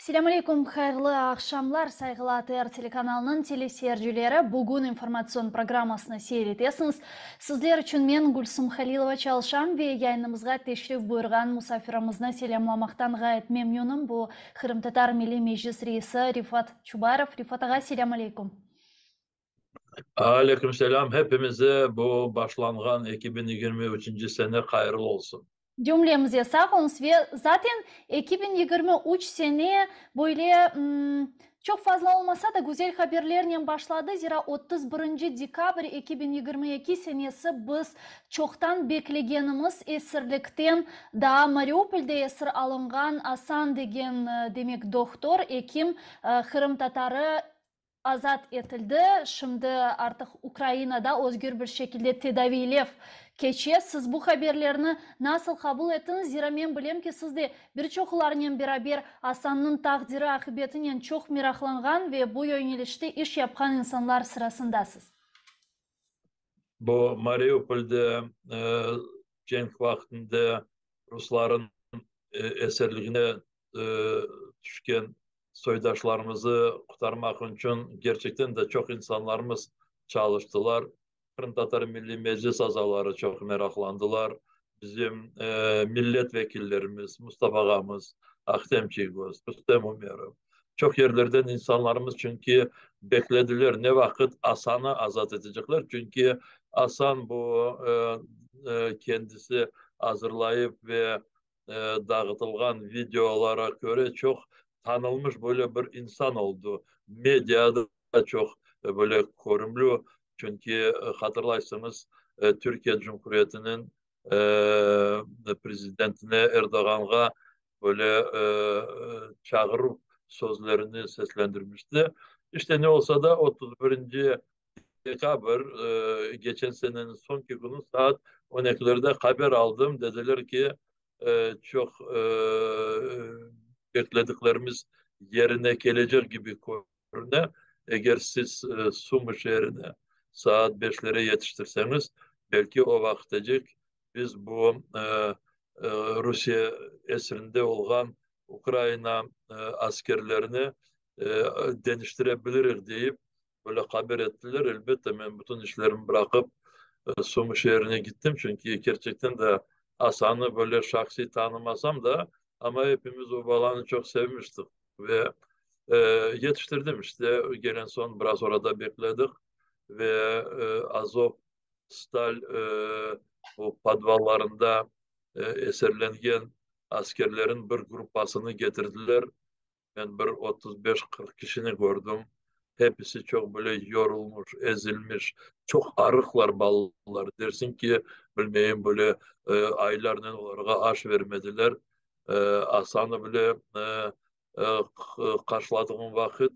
Selâm aleyküm, hayırlı aqşamlar, sayğılı ATR telekanalınıñ teleseyircileri. Bugün informatsion programmasını seyir etesiñiz. Sizler içün men, Gülsum Halilova, çalışam ve yayınımızğa teşrif buyurğan musafirimizni selâmlamaqtan ğayet memnünim. Bu, Qırımtatar Milliy Meclis reisi Refat Çubarov. Refat ağa, selâm aleyküm. Aleyküm selâm. Hepimize bu başlanğan 2023-nci sene hayırlı olsun. Cümlemize sağ oluñız ve zaten 2023 sene böyle çoq fazla olmasa da güzel haberlernen başladı, zira 31-nci dekabr 2022 senesi biz çoqtan beklegenimiz esirlikten daa Mariupolde esir alınğan Asan degen demek dohtor, ekim, qırımtatarı azat etildi, şimdi artıq Ukrainada özgür bir şekilde tedaviylev keçe. Siz bu haberlerni nasıl qabul ettiñiz? Zira men bilem ki, siz de bir çoqlarnen beraber Asannıñ taqdiri aqibetinen çoq meraqlanğan ve bu yöñelişte iş yapqan insanlar sırasındasız. Bu Mariupolde cenk vaqtında rusların esirligine tüşken soydaşlarımızı qurtarmaq içün kerçekten de çoq insanlarımız çalıştılar. Qırımtatar Milliy Meclis azaları çoq meraqlandılar. Bizim millet vekillerimiz, Mustafa ağamız, Ahtem Çiygoz, Rustem Umerov, çoq yerlerden insanlarımız çünki beklediler ne vaqıt Asanı azat etecekler. Çünki Asan bu kendisi azırlayıp ve dağıtılğan videolara köre çoq tanılmış böyle bir insan oldı. Mediada çoq böyle körümli, çünki hatırlaysıñız, Türkiye Cumhuriyetiniñ prezidentine Erdoğanğa böyle çağıruv sözlerini seslendirmişti. İşte ne olsa da 31-nci dekabr, geçen seneniñ soñki künü saat on ekilerde haber aldım, dediler ki, çoq beklediklerimiz yerine kelecek kibi körüne, eger siz Sumı şeerine saat beşlere yetiştirseñiz, belki o vaqıtacek biz bu Rusiye esirinde olğan Ukraina askerlerini deñiştire bilirik, deyip böyle haber ettiler. Elbette, men bütün işlerimi bıraqıp, Sumı şeerine gittim, çünki kerçekten de Asanı böyle şahsiy tanımasam da, amma epimiz o balanı çoq sevmiştik ve yetiştirdim işte. Gelen soñ biraz orada bekledik ve Azov stal bu podvallarında eserlengen askerlerin bir gruppasını getirdiler. Men bir 35-40 kişini kördim. Hepisi çoq böyle yorulmuş, ezilmiş, çoq arıqlar balalar. Dersiñ ki, bilmeyim, böyle aylarnen olarğa aş vermediler. Asanı bile qarşıladığım vaqıt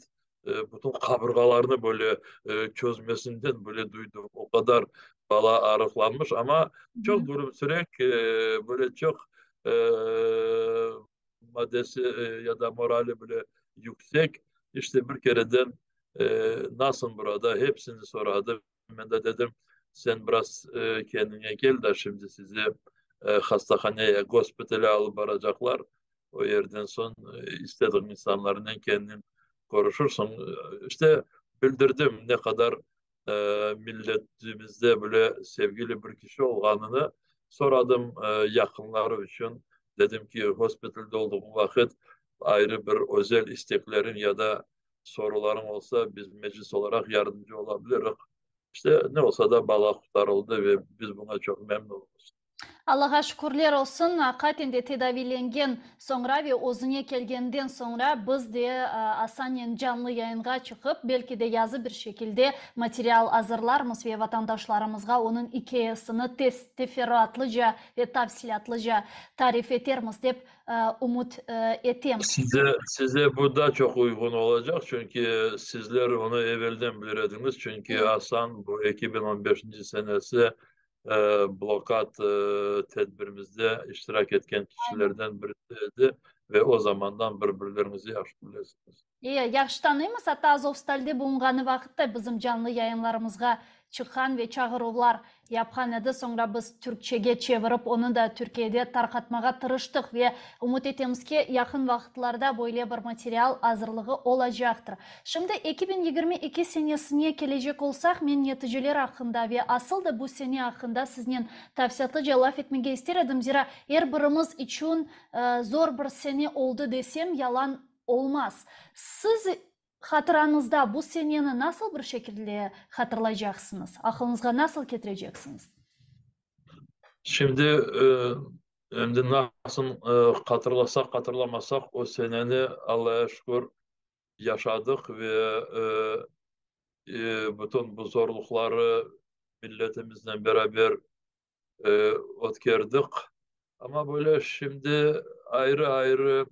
bütün qabırğalarını böyle çözmesinden böyle duydım. O qadar bala arıqlanmış, amma çoq gülümsirek, böyle çoq madesi ya da morali bile yüksek. İşte bir kereden nasıl burada hepsini soradı. Men de dedim, sen biraz kendiñe kel da, şimdi sizi hastahaneye, gospitale alıp baracaqlar. O yerden soñ istediğin insanlarnen kendiñ körüşirsiñ. İşte bildirdim ne qadar milletimizde bile sevgili bir kişi olğanını. Soradım yaqınları içün. Dedim ki, hospitalde olduğım vaqıt ayrı bir özel istekleriñ ya da sorularıñ olsa, biz meclis olaraq yardımcı ola bilirik. İşte ne olsa da bala qurtarıldı ve biz buña çoq memnunmız. Allağa şükürler olsun, aqiqaten de tedaviylengen soñra ve özüne kelgenden soñra biz de Asannen canlı yayınğa çıqıp, belki de yazı bir şekilde material azırlarmız ve vatandaşlarımızğa onıñ ikâyesini tez teferruatlıca ve tafsilâtlıca tarif etermiz dep ümüt etem. Size, size bu da çoq uyğun olacaq, çünki sizler onı evelden bilir ediñiz, çünki Asan bu 2015-nci senesi blokad tedbirimizde iştirak etken kişilerden birisi edi ve o zamandan bir-birleriñizi yahşı bilesiñiz. Yahşı tanıymız, atta Azovstalde bulunğanı vaqıtta bizim canlı yayınlarımızğa çıqqan ve çağıruvlar yapqan edi. Soñra biz türkçege çevirip, onı da Türkiyede tarqatmağa tırıştıq ve ümüt etemiz ki, yaqın vaqıtlarda böyle bir material azırlığı olacaqtır. Şimdi 2022 senesine kelecek olsaq, men neticeler aqqında ve asıl da bu sene aqqında siznen tafsilâtlıca laf etmege ister edim, zira er birimiz içün zor bir sene oldı desem, yalan olmaz. Siz hatırañızda bu seneni nasıl bir şekilde hatırlaycaqsıñız, aqılıñızğa nasıl ketireceksiñiz? Şimdi endi nasıl hatırlasaq, hatırlamasaq, o seneni, Allaya şükür, yaşadıq ve bütün bu zorluqları milletimiznen beraber ötkerdik. Amma böyle şimdi ayrı-ayrı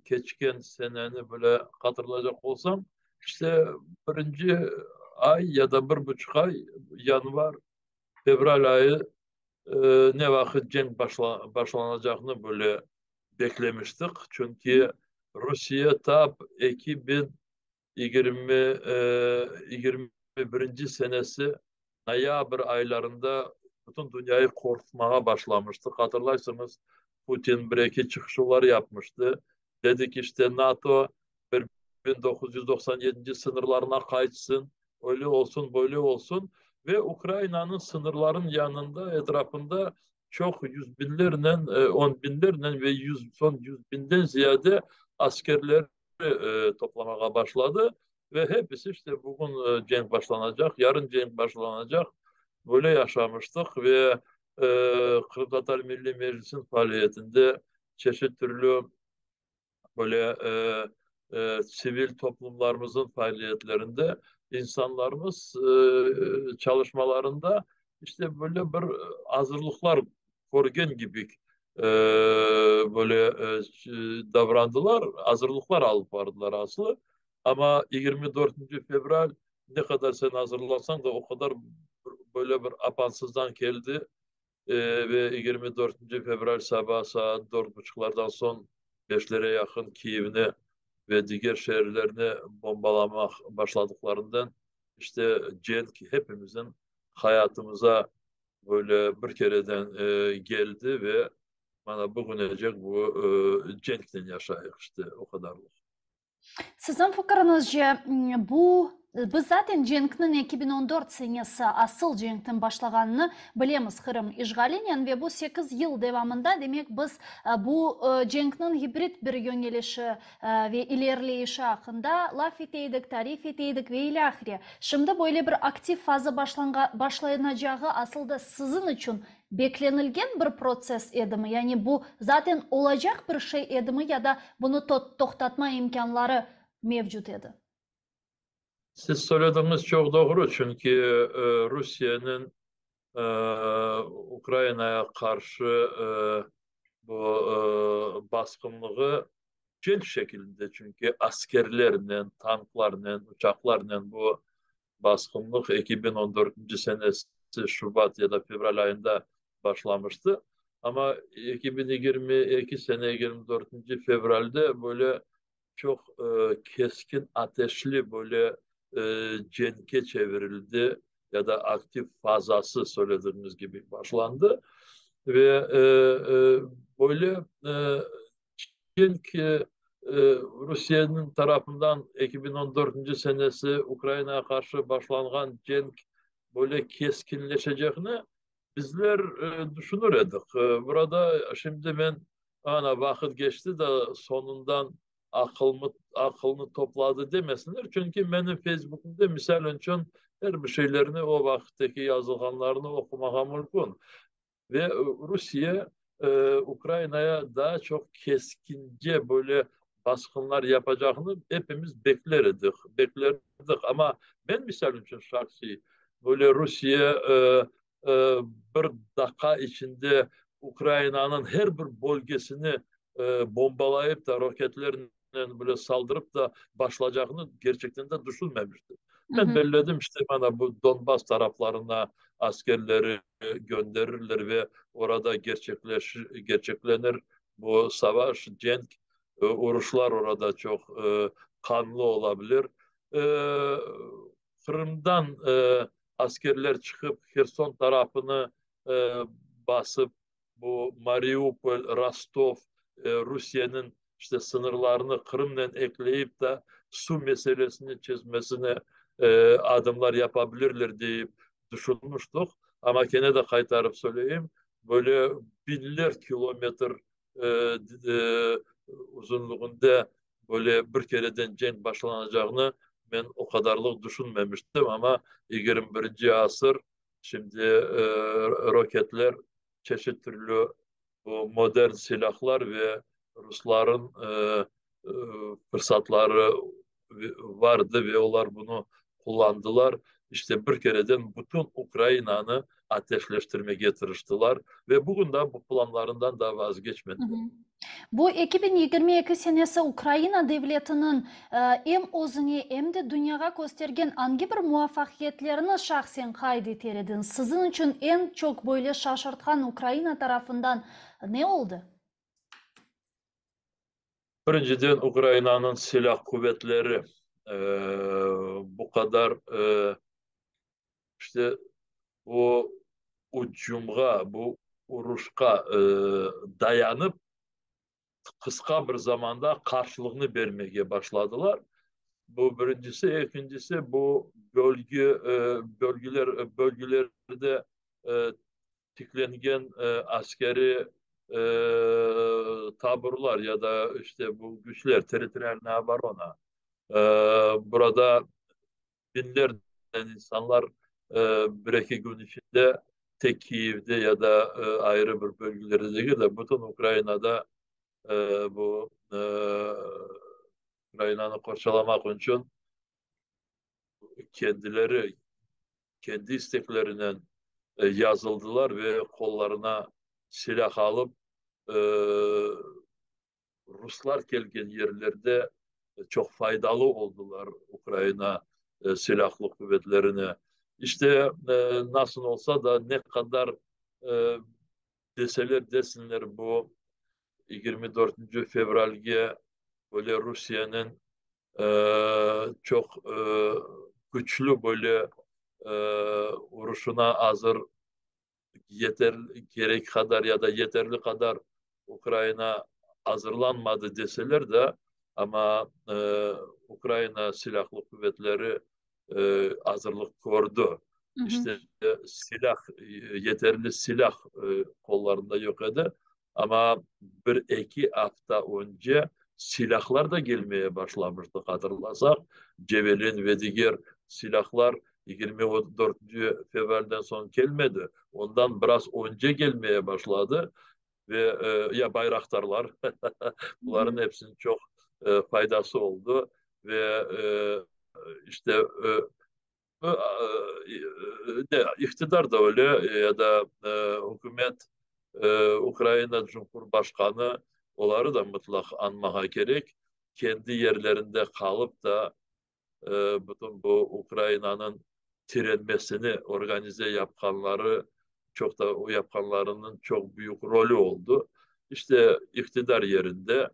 keçken seneni böyle hatırlaycaq olsam, işte birinci ay ya da bir buçuq ay, yanvar, fevral ayı ne vaqıt cenk başlanacağını böyle beklemiştik. Çünki Rusiye tap 2021 senesi noyabr aylarında bütün dünyayı qorqutmağa başlamıştı. Hatırlaysıñız, Putin bir-eki çıqışuvlar yapmıştı. Dedi ki, işte NATO 1997 sıñırlarına qaytsın, öyle olsun, böyle olsun. Ve Ukrainanıñ sıñırlarınıñ yanında, etrafında çoq yüz biñlernen, on biñlernen ve yüz, soñ yüz biñden ziyade askerler toplamağa başladı. Ve hepisi işte bugün cenk başlanacaq, yarın cenk başlanacaq, böyle yaşamıştıq. Ve Qırımtatar Milliy Meclisiniñ faaliyetinde çeşit türlü böyle sivil toplumlarımızın faaliyetlerinde insanlarımız çalışmalarında işte böyle bir azırlıqlar körgen gibi böyle davrandılar, azırlıqlar alıp bardılar aslı. Amma 24 fevral ne qadar sen azırlansañ da, o qadar böyle bir apansızdan keldi ve 24 fevral saba saat dört buçuqlardan soñ beşlere yaqın Kiyevni ve diger şeerlerni bombalamaq başladıqlarından işte cenk hepimizin hayatımıza böyle bir kereden geldi ve mana bugünecek bu cenknen yaşayıq işte o qadarlıq. Siziñ fikiriñizce, bu biz zaten cenkniñ 2014 senesi asıl cenkniñ başlağanını bilemiz Qırım işğalinen ve bu sekiz yıl devamında, demek, biz bu cenkniñ gibrid bir yöñelişi ve ilerileyişi aqqında laf ete edik, tarif ete edik ve ilâhre. Şimdi böyle bir aktiv faza başlanacağı asıl da siziñ içün beklenilgen bir protsess edimi? Yani bu zaten olacaq bir şey edimi ya da bunı toqtatma imkânları mevcut edi? Siz söylediñiz çoq doğru, çünki Rusiyeniñ Ukrainaya qarşı bu basqınlığı cenk şekilinde, çünki askerlernen, tanklarnen, uçaqlarnen bu basqınlıq 2014 senesi şubat ya da fevral ayında başlamıştı. Amma 2022 sene 24 fevralde böyle çoq keskin ateşli böyle cenkke çevirildi ya da aktiv fazası söylediğiniz gibi başlandı. Ve böyle cenk Rusiyeniñ tarafından 2014 senesi Ukrainaya qarşı başlanğan cenk böyle keskinleşecegini bizler düşünür edik. Burada şimdi men ana vaqıt keçti de soñundan aqılmı, aqılını topladı demesinler. Çünki menim Facebook'umda misal içün er bir şeylerni o vaqıttaki yazılğanlarını oqumağa mümkün. Ve Rusiye Ukrainaya daha çoq keskince böyle basqınlar yapacağını hepimiz bekler edik, beklerdik. Amma men misal içün şahsiy böyle Rusiye bir daqqa içinde Ukrainanıñ her bir bölgesini bombalayıp da roketlernen böyle saldırıp da başlayacağını gerçekten de düşünmemiştim. Men belledim işte mana bu Donbass taraflarına askerleri gönderirler ve orada gerçeklenir bu savaş, cenk, uruşlar orada çoq qanlı olabilir. Qırımdan askerler çıqıp Herson tarafını basıp, bu Mariupol, Rostov, Rusiyeniñ işte sıñırlarını Qırımnen ekleyip da suv meselesini çezmesine adımlar yapa bilirler deyip tüşünmiştik. Amma kene de qaytarıp söyleyim, böyle biñler kilometr uzunlığında böyle bir kereden cenk başlanacağını men o qadarlıq tüşünmemiştim, amma 21-nci asır, şimdi roketler, çeşit türlü bu modern silâhlar ve rusların fırsatları vardı ve olar bunı qullandılar. İşte bir kereden bütün Ukrainanı ateşleştirmege tırıştılar ve bugün de bu planlarından da vazgeçmediler. Bu 2022 senesi Ukraina devletiniñ em özüne, em de dünyağa köstergen angi bir muvafaqiyetlerini şahsen qayd eter ediñiz? Siziñ içün eñ çoq böyle şaşırtqan Ukraina tarafından ne oldı? Birinciden, Ukrainanıñ silâh quvetleri bu qadar işte bu ucumğa, bu uruşqa dayanıp, qısqa bir zamanda qarşılığını bermege başladılar. Bu birincisi. Ekincisi, bu bölge, bölgeler, bölgelerde tiklengen askeriy taburlar ya da işte bu güçler, territorialnaya oborona, burada biñlernen insanlar bir-eki kün içinde tek Kiyevde ya da ayrı bir bölgelerde degil de, bütün Ukrainada bu Ukrainanı qorçalamaq içün kendileri kendi isteklerinen yazıldılar ve qollarına silâh alıp, ruslar kelgen yerlerde çoq faydalı oldılar Ukraina silâhlı quvetlerine. İşte, nasıl olsa da, ne qadar deseler desinler, bu 24-nci fevralge böyle Rusiyeniñ çoq küçlü böyle uruşına azır yeter kerek qadar ya da yeterli qadar Ukraina azırlanmadı deseler de, amma Ukraina silâhlı quvetleri azırlıq kördi. İşte silâh, yeterli silâh qollarında yoq edi, amma bir-eki afta önce silâhlar da kelmeye başlamıştı, hatırlasaq, Cevelin ve diger silâhlar 24-nci fevralden soñ kelmedi, ondan biraz önce kelmeye başladı ve ya Bayraktarlar, bularnıñ hepsiniñ çoq faydası oldı ve işte iqtidar da öyle ya da ükümet, Ukraina Cumhurbaşqanı, oları da mıtlaq añmağa kerek, kendi yerlerinde qalıp da bütün bu Ukrainanıñ tirenmesini organize yapqanları, çoq da yapqanlarınıñ çoq büyük rolü oldı. İşte iqtidar yerinde,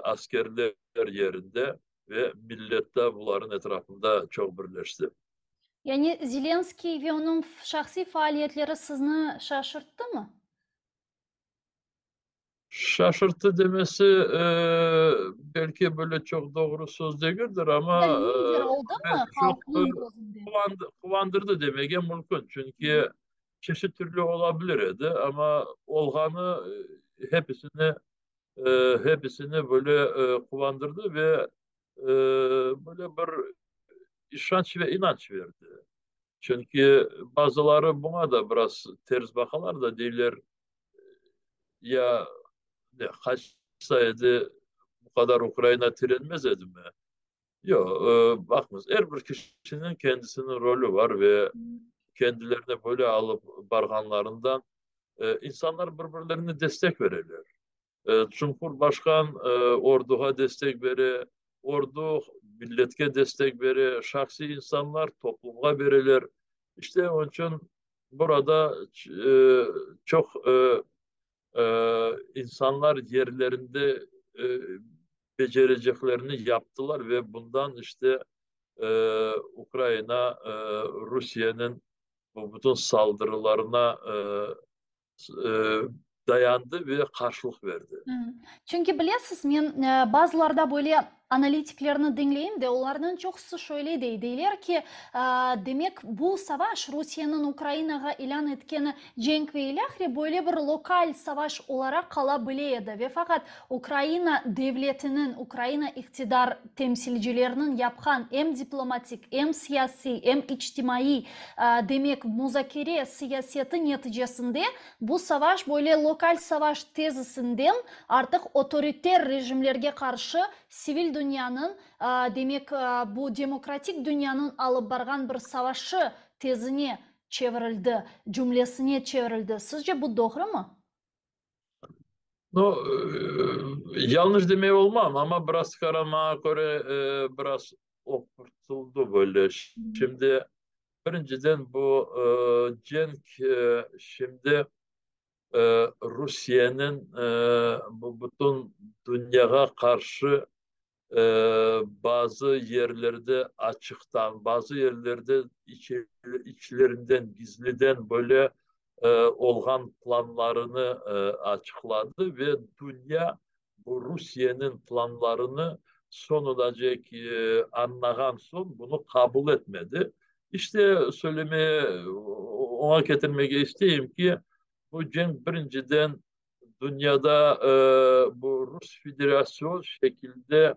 askerler yerinde ve millet de bularnıñ etrafında çoq birleşti. Yani Zelenskiy ve onıñ şahsiy faaliyetleri sizni şaşırttımı? Şaşırttı demesi belki böyle çoq doğru söz degildir, amma Lider oldumı çoq halqnıñ közünde? Quvandırdı demege mümkün, çünki çeşit türlü olabilir edi, amma olğanı hepsini böyle quvandırdı ve böyle bir işanç ve inanç berdi. Çünki bazıları buña da biraz ters baqalar da, deyler, ya qaçsa edi, bu qadar Ukraina tirenmez edimi? Yoq, baqıñız, er bir kişiniñ kendisiniñ rolü bar ve kendilerine böyle alıp barğanlarından insanlar bir-birlerine destek bereler. Cumhurbaşqan orduğa destek bere, ordu milletke destek bere, şahsiy insanlar toplumğa bereler. İşte onıñ içün burada çoq insanlar yerlerinde becereceklerini yaptılar ve bundan işte. Ukraina Rusiyeniñ bu bütün saldırılarına dayandı ve qarşılıq berdi. Çünki bilesiz, men bazılarda böyle analitiklerni diñleyim de, olarnıñ çoqusı şöyle dey, deyler ki, demek, bu savaş, Rusiyeniñ Ukrainağa ilân etkeni cenk ve ilâhre böyle bir lokal savaş olaraq qala bile edi ve faqat Ukraina devletiniñ, Ukraina iqtidar temsilcileriniñ yapqan em diplomatik, em siyasiy, em içtimaiy, demek, muzakere siyaseti neticesinde bu savaş böyle lokal savaş tezisinden artıq otoriter rejimlerge qarşı sivil dünyanıñ, demek, bu demokratik dünyanıñ alıp barğan bir savaşı tezine çevirildi, cümlesine çevirildi. Sizce bu doğrumı? No, yanlış demey olmam, amma biraz qara maña köre biraz oqurtıldı böyle. Şimdi birinciden bu cenk şimdi Rusiyeniñ bu bütün dünyağa qarşı bazı yerlerde açıqtan, bazı yerlerde içlerinden, gizliden böyle olğan planlarını açıqladı ve dünya bu Rusiyeniñ planlarını soñunacek añlağan soñ bunı qabul etmedi. İşte, söylemeye, oña ketirmege isteyim ki, bu cenk birinciden dünyada bu Rus Federasyon şekilde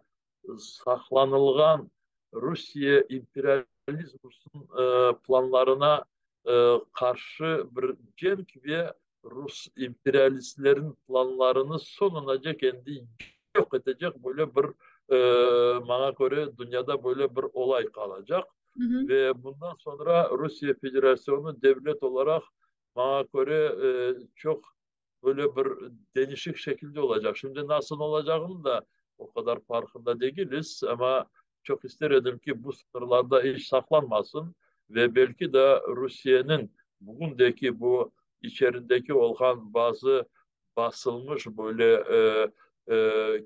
saqlanılğan Rusiye imperializmsiniñ planlarına qarşı bir cenk ve rus imperialistleriniñ planlarını soñunacek endi yoq etecek böyle bir, maña köre, dünyada böyle bir olay qalacaq. Ve bundan soñra Rusiye Federasyonı devlet olaraq, maña köre, çoq böyle bir deñişik şekilde olacaq. Şimdi nasıl olacağını da o qadar farqında degiliz, amma çoq ister edim ki, bu sıñırlarda iç saqlanmasın ve belki de Rusiyeniñ bugündeki bu içerindeki olğan bazı basılmış böyle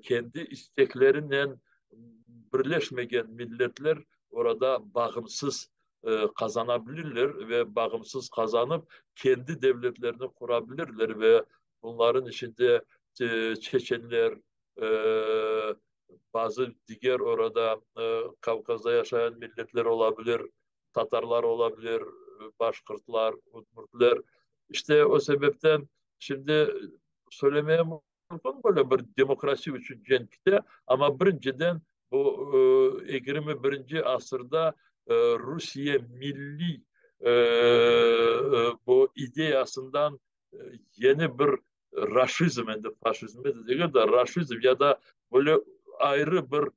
kendi isteklerinen birleşmegen milletler orada bağımsız qazana bilirler ve bağımsız qazanıp kendi devletlerini qura bilirler ve bunların içinde çeçenler, bazı diger orada Kavkazda yaşayan milletler ola bilir, tatarlar ola bilir, başqırtlar, udmurtler. İşte o sebepten şimdi söylemeye mümkün böyle bir demokrasi içün cenkte, amma birinciden bu 21-nci asırda Rusiye milliy bu ideyasından yeni bir raşizm, endi faşizm de degil de, raşizm ya da böyle ayrı bir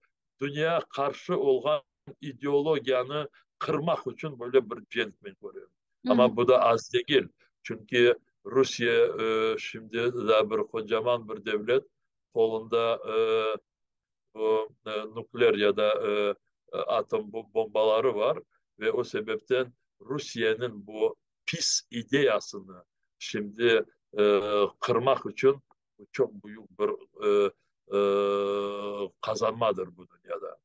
dünya qarşı olğan ideologiyanı qırmaq içün böyle bir cenk men körem. Amma bu da az degil, çünki Rusiye şimdi daa bir qocaman bir devlet, qolunda bu nukleer ya da atom bombaları var ve o sebepten Rusiyeniñ bu pis ideyasını şimdi qırmaq içün bu çoq büyük bir qazanmadır bu dünyada.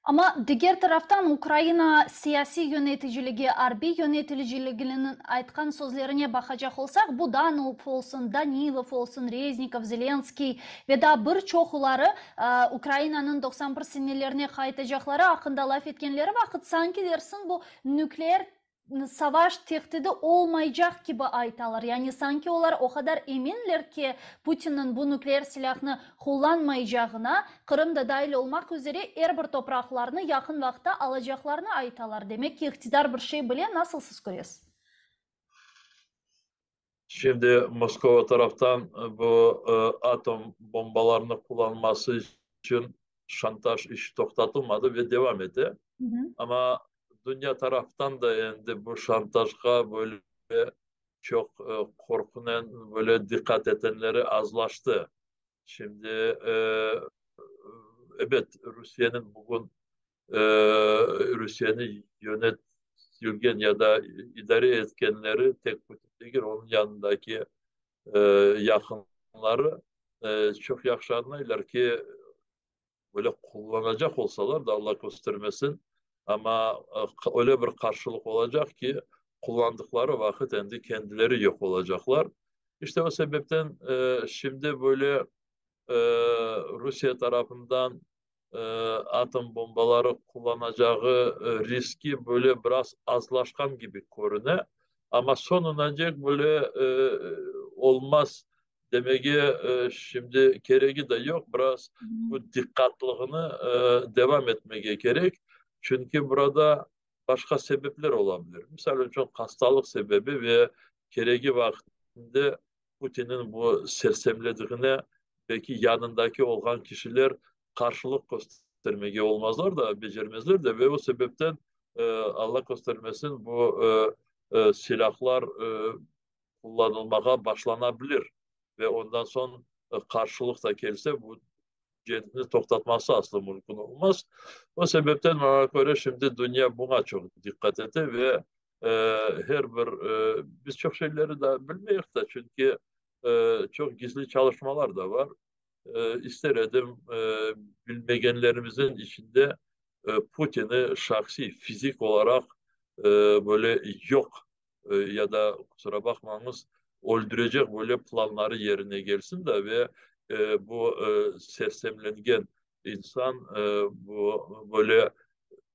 Amma diger taraftan Ukraina siyasiy yöneticiligi, arbiy yöneticiliginiñ aytqan sözlerine baqacaq olsaq, Budanov olsun, Danilov olsun, Reznikov, Zelenskiy ve daa bir çoquları Ukrainanıñ 91 senelerine qaytacaqları aqqında laf etkenleri vaqıt sanki dersiñ bu nükleer savaş tehdidi olmaycaq kibi aytalar. Yani sanki olar o qadar eminler ki, Putinniñ bu nükleer silâhnı qullanmaycağına, Qırım da dahil olmaq üzere er bir topraqlarnı yaqın vaqıtta alacaqlarını aytalar. Demek ki, iqtidar bir şey bile. Nasıl siz köresiz? Şimdi Moskova taraftan bu atom bombalarını qullanması içün şantaj işi toqtatılmadı ve devam ete. Amma dünya taraftan da endi bu şantajğa böyle çoq qorqunen böyle diqqat etenleri azlaştı. Şimdi, ebet, Rusiyeniñ bugün Rusiyeni yönetilgen ya da idare etkenleri tek Putin degil, onıñ yanındaki yaqınları çoq yahşı añlaylar ki, böyle qullanacaq olsalar da, Alla köstermesin, Amma öyle bir qarşılıq olacaq ki, qullandıqları vaqıt endi kendileri yoq olacaqlar. İşte o sebepten şimdi böyle Rusiye tarafından atom bombaları qullanacağı riski böyle biraz azlaşqan kibi körüne. Amma soñunacek böyle olmaz demege şimdi keregi de yoq, biraz bu diqqatlığını devam etmege kerek, çünki burada başqa sebepler ola bilir. Misal içün, hastalıq sebebi ve keregi vaqtında Putinniñ bu sersemlediğine belki yanındaki olğan kişiler qarşılıq köstermege olmazlar da, becermezler de ve o sebepten, Alla köstermesin, bu silâhlar qullanılmağa başlana bilir ve ondan soñ qarşılıq da kelse, bu cenkni toqtatması aslı mümkün olmaz. O sebepten, maña köre, şimdi dünya buña çoq diqqat ete ve her bir, biz çoq şeyleri daa bilmeyik da, çünki çoq gizli çalışmalar da bar. İster edim, bilmegenlerimizniñ içinde Putinni şahsiy, fizik olaraq böyle yoq ya da, qusura baqmañız, öldürecek böyle planları yerine kelsin da ve bu sersemlengen insan bu böyle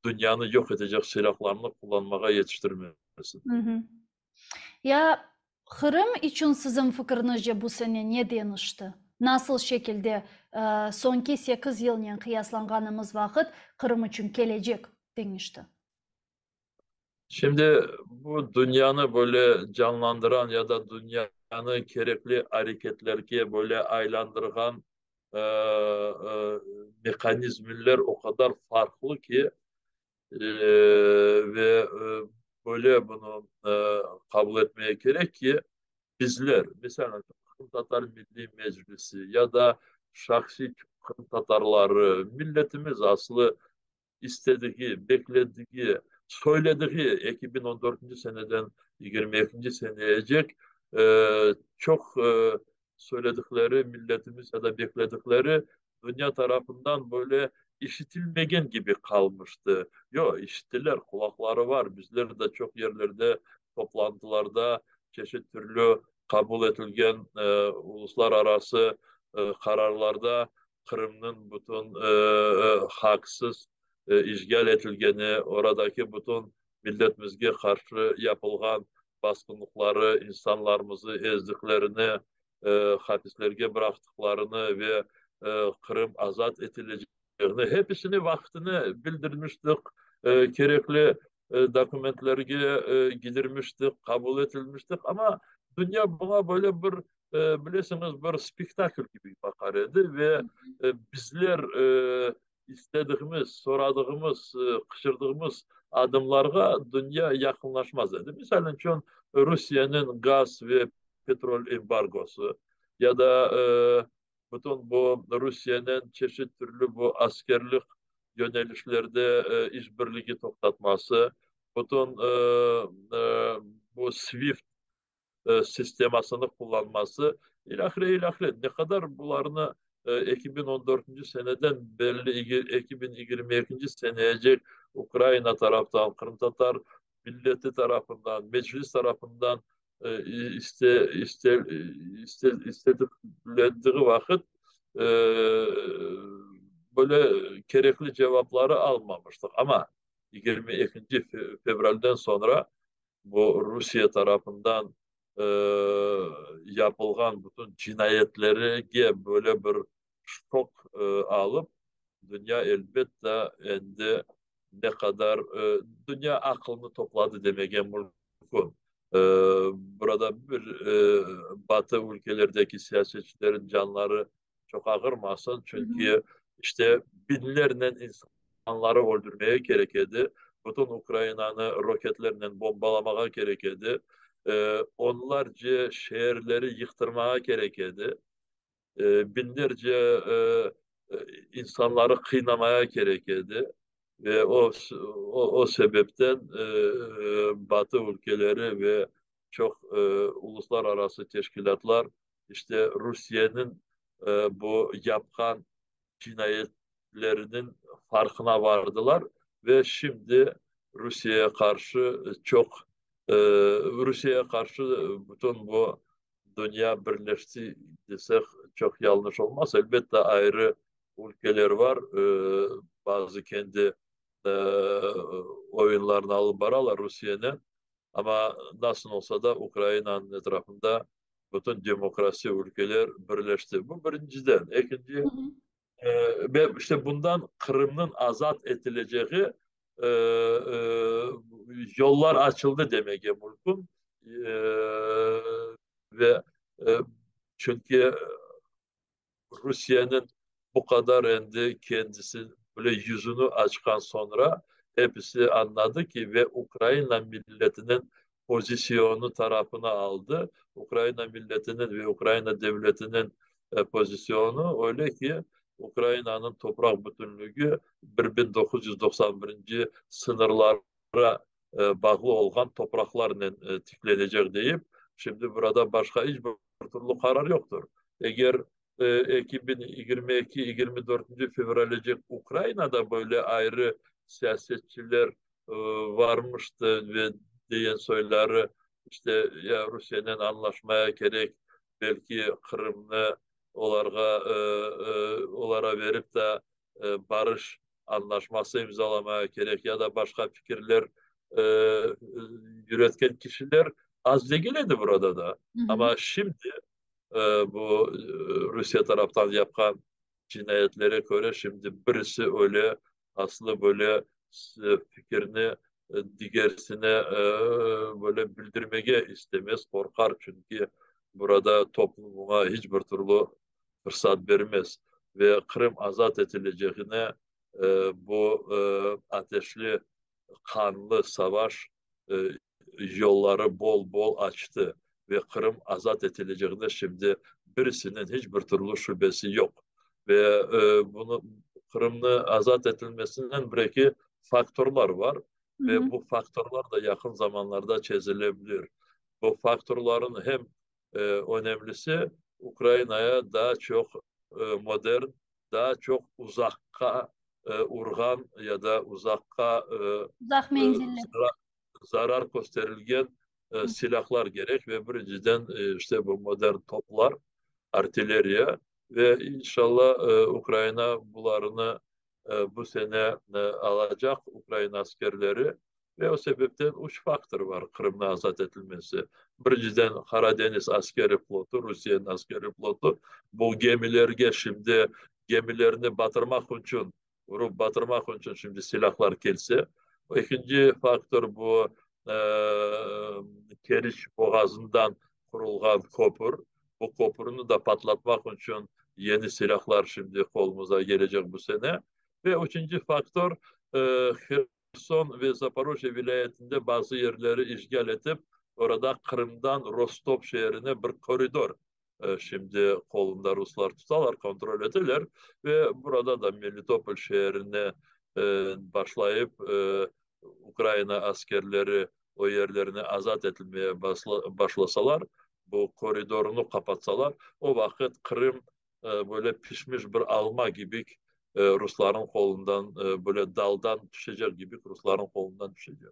dünyanı yoq etecek silâhlarnı qullanmağa yetiştirmesin. Ya Qırım içün siziñ fikirnizce bu sene ne deñişti? Nasıl şekilde soñki sekiz yılnen qıyaslanğanımız vaqıt Qırım içün kelecek deñişti? Şimdi bu dünyanı böyle canlandıran ya da dünyanı kerekli areketlerge böyle aylandırğan mehanizmler o qadar farqlı ki, ve böyle bunı qabul etmege kerek ki, bizler, meselâ, Qırımtatar Milliy Meclisi ya da şahsiy qırımtatarları, milletimiz aslı istedigi, bekledigi, söyledigi 2014-nci seneden 22-nci seneyecek çoq söyledikleri milletimiz ya da bekledikleri dünya tarafından böyle işitilmegen kibi qalmıştı. Yoq, işittiler, qulaqları var. Bizler de çoq yerlerde toplantılarda çeşit türlü qabul etilgen uluslararası qararlarda Qırımnıñ bütün haqsız işğal etilgeni, oradaki bütün milletimizge qarşı yapılğan basqınlıqları, insanlarımızı ezdiklerini, hapislerge bıraqtıqlarını ve Qırım azat etilecegini, hepisini vaqtını bildirmiştik, kerekli dokumentlerge gidirmiştik, qabul etilmiştik. Amma dünya buña böyle bir, bilesiñiz, bir spektakl kibi baqar edi ve bizler İstediğimiz, soradığımız, qıçırdığımız adımlarğa dünya yaqınlaşmaz edi. Misal içün, Rusiyeniñ gaz ve petrol embargosı ya da bütün bu Rusiyenen çeşit türlü bu askerlik yönelişlerde işbirligi toqtatması, bütün bu SWIFT sistemasını qullanması, ilâhre, ilâhre. Ne qadar bularnı 2014-nci seneden berli 2022-nci seneyecek Ukraina taraftan, qırımtatar milleti tarafından, Meclis tarafından iste, iste, iste, istediklendiği vaqıt böyle kerekli cevapları almamıştıq. Amma 22-nci fevralden soñra Bu Rusiye tarafından yapılğan bütün cinayetlerge böyle bir şok alıp, dünya, elbette, endi ne qadar dünya aqılını topladı demege mümkün. Burada bir Batı ülkelerdeki siyasetçilerin canları çoq ağırmasın, çünki işte biñlernen insanları öldürmege kerek edi, bütün Ukrainanı roketlernen bombalamağa kerek edi, onlarce şeerleri yıqtırmağa kerek edi, biñlerce insanları qıynamaya kerek edi. Ve o, o sebepten Batı ülkeleri ve çoq uluslararası teşkilâtlar işte Rusiyeniñ bu yapqan cinayetleriniñ farqına vardılar. Ve şimdi Rusiyeye qarşı çoq, Rusiyeye qarşı bütün bu dünya birleşti desek çoq yañlış olmaz. Elbette, ayrı ülkeler var, bazı kendi oyunlarını alıp baralar Rusiyenen, amma nasıl olsa da Ukrainanıñ etrafında bütün demokrasi ülkeler birleşti. Bu birinciden. Ekinci, ve işte bundan Qırımnıñ azat etilecegi yollar açıldı demege mümkün. Ve çünki Rusiyeniñ bu qadar endi kendisi böyle yüzüni açqan soñra episi añladı ki, ve Ukraina milletiniñ pozisyonı tarafını aldı. Ukraina milletiniñ ve Ukraina devletiniñ pozisyonı öyle ki, Ukrainanıñ topraq bütünligi 1991 sıñırlara bağlı olğan topraqlarnen tiklenecek deyip, şimdi burada başqa iç bir türlü qarar yoqtır. Eger 2022 24 fevralece Ukrainada böyle ayrı siyasetçiler varmıştı ve deyen soyları işte ya Rusiyenen añlaşmaya kerek, belki Qırımnı olarğa olara verip de barış añlaşması imzalamaya kerek ya da başqa fikirler yürütken kişiler az degil edi burada da. Amma şimdi bu Rusiye taraftan yapqan cinayetlere köre şimdi birisi öyle aslı böyle fikirni digersine böyle bildirmege istemez, qorqar, çünki burada toplum buña hiç bir türlü fırsat bermez. Ve Qırım azat etilecegine bu ateşli, qanlı savaş yolları bol-bol açtı ve Qırım azat etilecegine şimdi birisiniñ hiç bir türlü şübesi yoq. Ve bunı Qırımnı azat etilmesinen bir-eki faktorlar var ve bu faktorlar da yaqın zamanlarda çezilebilir. Bu faktorların hem önemlisi Ukrainaya daa çoq modern, daa çoq uzaqqa urğan ya da uzaqqa Uzaq menzilli. Zarar kösterilgen silâhlar kerek ve birinciden işte bu modern toplar, artilleriya ve inşallah Ukraina bularnı bu sene alacaq, Ukraina askerleri ve o sebepten üç faktor var Qırımnı azat etilmesi. Birinciden Qara deñiz askeri flotu, Rusiyeniñ askeri flotu, bu gemilerge şimdi gemilerni batırmaq içün, urıp batırmaq içün şimdi silâhlar kelse. Ekinci faktor bu Keriç boğazından qurulğan köpür. Bu köpürni da patlatmaq içün yeni silâhlar şimdi qolumıza kelecek bu sene. Ve üçünci faktor Herson ve Zaporojye vilâyetinde bazı yerleri işğal etip, orada Qırımdan Rostov şeerine bir koridor şimdi qolunda ruslar tutalar, kontrol eteler ve burada da Melitopol şeerine başlayıp Ukraina askerleri o yerlerni azat etilmeye başlasalar, bu koridornı qapatsalar, o vaqıt Qırım böyle pişmiş bir alma kibi rusların qolundan böyle daldan tüşecek kibi rusların qolundan tüşecek.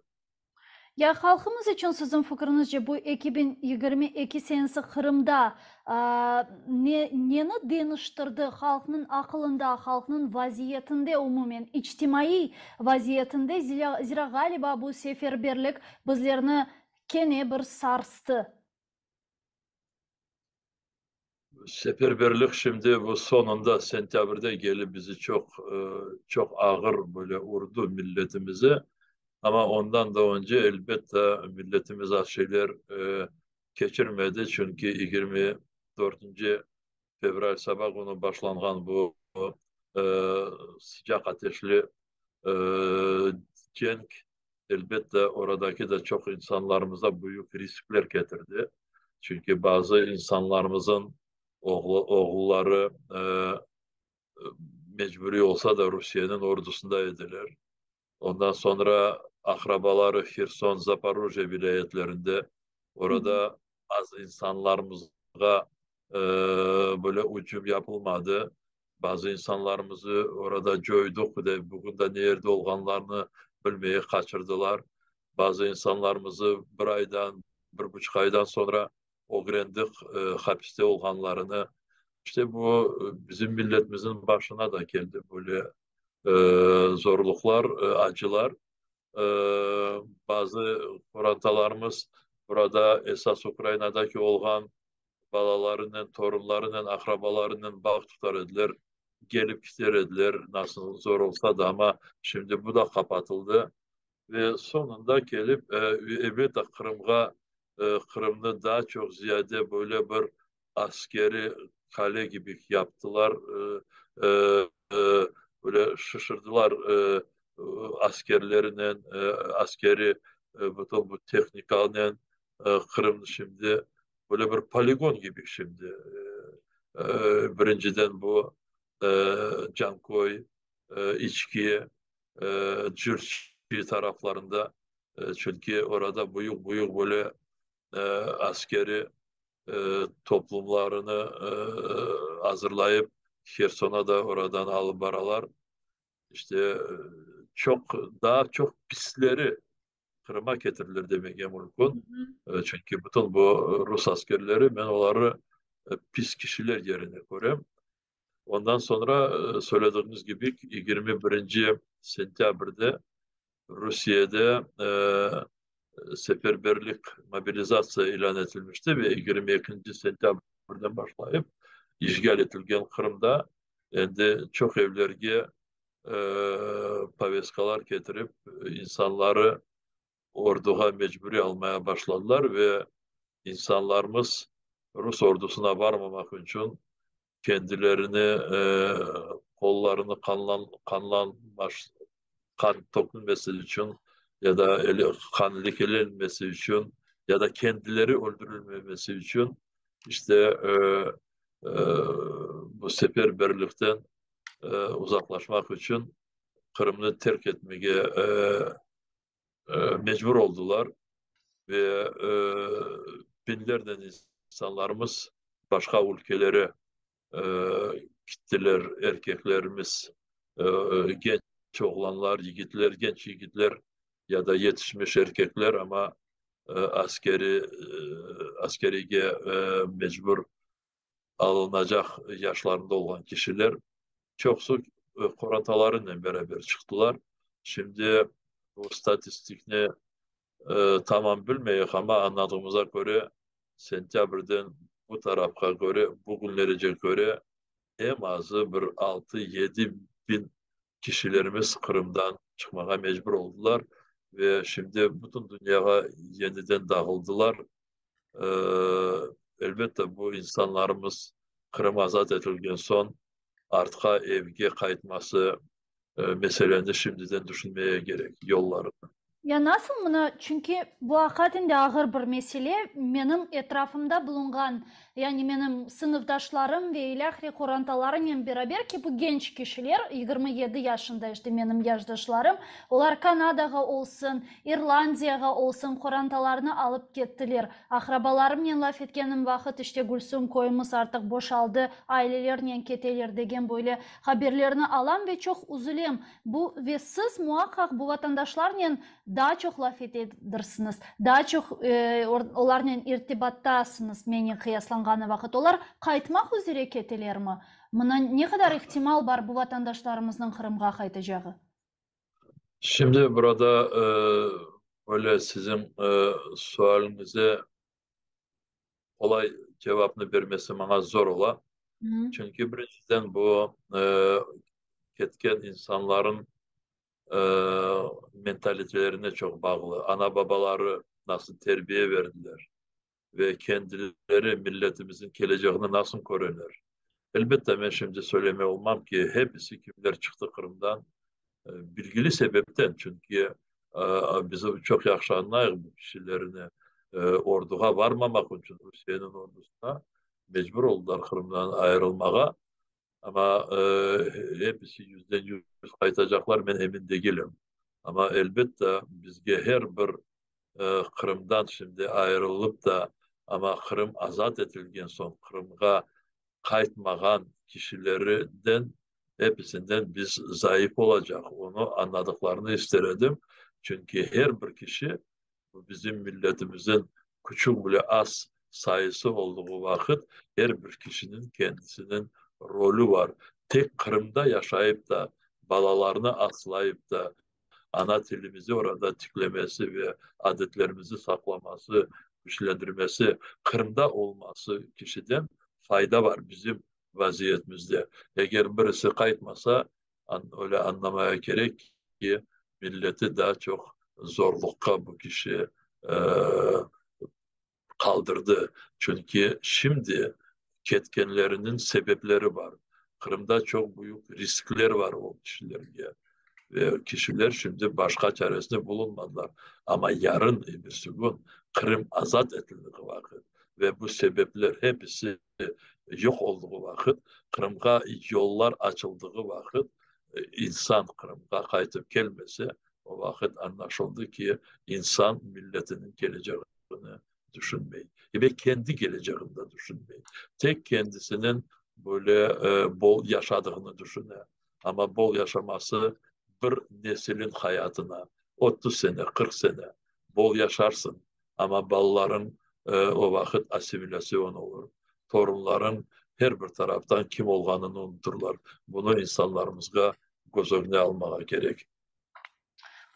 Ya halqımız içün siziñ fikriñizce bu 2022 senesi Qırımda ne, neni deñiştirdi halqnıñ aqılında, halqnıñ vaziyetinde umumen, içtimaiy vaziyetinde, zira ğaliba bu seferberlik bizlerni kene bir sarstı? Seferberlik şimdi bu soñunda sentâbrde kelip bizi çoq çoq ağır böyle urdı milletimize. Amma ondan da önce elbette milletimiz az şeyler keçirmedi, çünki 24-nci fevral saba künü başlanğan bu sıcaq ateşli cenk elbette oradaki de çoq insanlarımıza büyük riskler ketirdi. Çünki bazı insanlarımızın oğlu, oğulları mecburiy olsa da Rusiyeniñ ordusında ediler. Ondan soñra aqrabaları Herson, Zaporojye vilâyetlerinde, orada az insanlarımızğa böyle ücüm yapılmadı. Bazı insanlarımızı orada coydıq, de bugün de ne yerde olğanlarını. bilmeyik qaçırdılar. Bazı insanlarımızı bir aydan, bir buçuq aydan soñra ögrendik hapiste olğanlarını. İşte bu bizim milletimizniñ başına da keldi böyle zorluqlar, acılar. Bazı qorantalarımız burada esas Ukrainadaki olğan balalarınen, torunlarınen, aqrabalarınen bağ tutar ediler, kelip kiter ediler, nasıl zor olsa da, amma şimdi bu da qapatıldı. Ve soñunda kelip, elbette, Qırımğa, Qırımnı daa çoq ziyade böyle bir askeri qale kibi yaptılar, böyle şişirdilar askerlerinen, askeri bütün bu tehnikanen Qırımnı şimdi böyle bir poligon kibi şimdi. Birinciden bu Canköy, İçki, Cürçi taraflarında, çünki orada büyük-büyük böyle askeri toplumlarını azırlayıp, Hersona da oradan alıp baralar. İşte, çoq, daa çoq pisleri Qırıma ketirilir demege mümkün. Çünki bütün bu rus askerleri, men oları pis kişiler yerine körem. Ondan soñra, söylediğimiz kibi, 21 sentâbrde Rusiyede seferberlik, mobilizatsiya ilân etilmişti ve 22 sentâbrden başlayıp işğal etilgen Qırımda endi çoq evlerge poveskalar ketirip, insanları orduğa mecburiy almaya başladılar ve insanlarımız rus ordusına barmamaq içün kendilerini, qollarını qanlan, qanlanmaş, qan tökülmesi içün ya da eli qan lekelenmesi içün ya da kendileri öldürilmemesi içün işte bu seferberlikten uzaqlaşmaq içün Qırımnı terk etmege mecbur oldılar ve biñlernen insanlarımız başqa ülkelere kittiler, erkeklerimiz, genç oğlanlar, yigitler, genç yigitler ya da yetişmiş erkekler, amma askeri, askeriyge mecbur alınacaq yaşlarında olğan kişiler çoqusı qorantalarınen beraber çıqtılar. Şimdi bu statistikni tamam bilmeyik, amma añladığımıza köre, sentâbrden bu tarafqa köre, bugünlerece köre eñ azı bir altı-yedi biñ kişilerimiz Qırımdan çıqmağa mecbur oldılar ve şimdi bütün dünyağa yeniden dağıldılar. Elbette, bu insanlarımız Qırım azat etilgen soñ artqa evge qaytması meseleni şimdiden tüşünmeye kerek, yollarını. Ya nasıl mına, çünki bu aqiqaten de ağır bir mesele, menim etrafımda bulunğan, yani menim sınıfdaşlarım ve ilâhre qorantalarınen beraber ki, bu genç kişiler, 27 yaşında işte menim yaşdaşlarım, olar Kanadağa olsun, İrlandiyağa olsun qorantalarını alıp kettiler. Aqrabalarımnen laf etkenim vaqıt, işte Gülsüm, köyümiz artıq boşaldı, ailelernen keteler degen böyle haberlerni alam ve çoq üzülem. Bu ve siz muaqqaq bu vatandaşlarnen daa çoq laf etedirsiñiz, daa çoq olarnen irtibattasıñız mennen qıyaslanğanı vaqıt. Olar qaytmaq üzere ketelermi? Mına ne qadar ihtimal bar bu vatandaşlarımıznıñ Qırımğa qaytacağı? Şimdi burada böyle siziñ sualiñize qolay cevapnı bermesi maña zor ola. Çünki birinciden bu ketken insanların mentalitelerine çoq bağlı. Ana-babaları nasıl terbiye berdiler ve kendileri milletimizin keleceğini nasıl köreler. Elbette, men şimdi söylemey olmam ki, hepisi kimler çıqtı Qırımdan, bilgili sebepten, çünki biz çoq yahşı añlayıq bu kişilerni, orduğa barmamaq içün, Rusiyeniñ ordusına mecbur oldılar Qırımdan ayırılmağa, amma hepisi yüzden yüz qaytacaqlar, men emin degilim. Amma, elbette, bizge her bir Qırımdan şimdi ayırılıp da, amma Qırım azat etilgen soñ Qırımğa qaytmağan kişilerden. Hepisinden biz zayıf olacaq. Onı añladıqlarını ister edim. Çünki her bir kişi, bu bizim milletimizin küçük bile az sayısı olduğu vaqıt, her bir kişiniñ kendisiniñ rolü var. Tek Qırımda yaşayıp da, balalarını aslayıp da, ana tilimizi orada tiklemesi ve adetlerimizi saqlaması, küçlendirmesi, Qırımda olması kişiden fayda var bizim vaziyetimizde. Eger birisi qaytmasa, öyle añlamaya kerek ki, milleti daa çoq zorluqqa bu kişi qaldırdı. Çünki şimdi ketkenleriniñ sebepleri bar. Qırımda çoq büyük riskler bar o kişilerge. Ve kişiler şimdi başqa çaresine bulunmadılar. Amma yarın, ebirsi kün Qırım azat etildiği vaqıt ve bu sebepler hepisi yoq olduğı vaqıt, Qırımğa yollar açıldığı vaqıt, insan Qırımğa qaytıp kelmese, o vaqıt añlaşıldı ki, insan milletiniñ keleceğini tüşünmey ve kendi keleceğini de tüşünmey. Tek kendisiniñ böyle bol yaşadığını tüşüne. Amma bol yaşaması bir nesilin hayatına, 30 sene, 40 sene bol yaşarsıñ, amma balalarıñ o vaqıt assimilâsyon olur, torunlarıñ her bir taraftan kim olğanını unuturlar. Bunı insanlarımızğa köz ögüne almağa kerek.